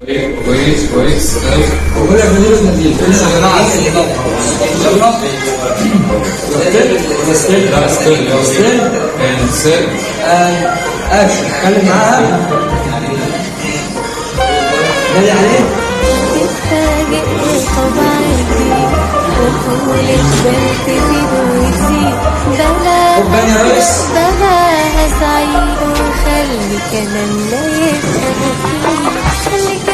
كويس كويس. بقول لك من غير نزيل still. لا، still. still. and set. and action. اتكلم معاها، نادي عليه. تتفاجئ بطبعي وطولة بال تزيد وتزيد. خد بالي يا ريس. بلاها سعيد وخلي كلامنا يبقى مفيد، خلي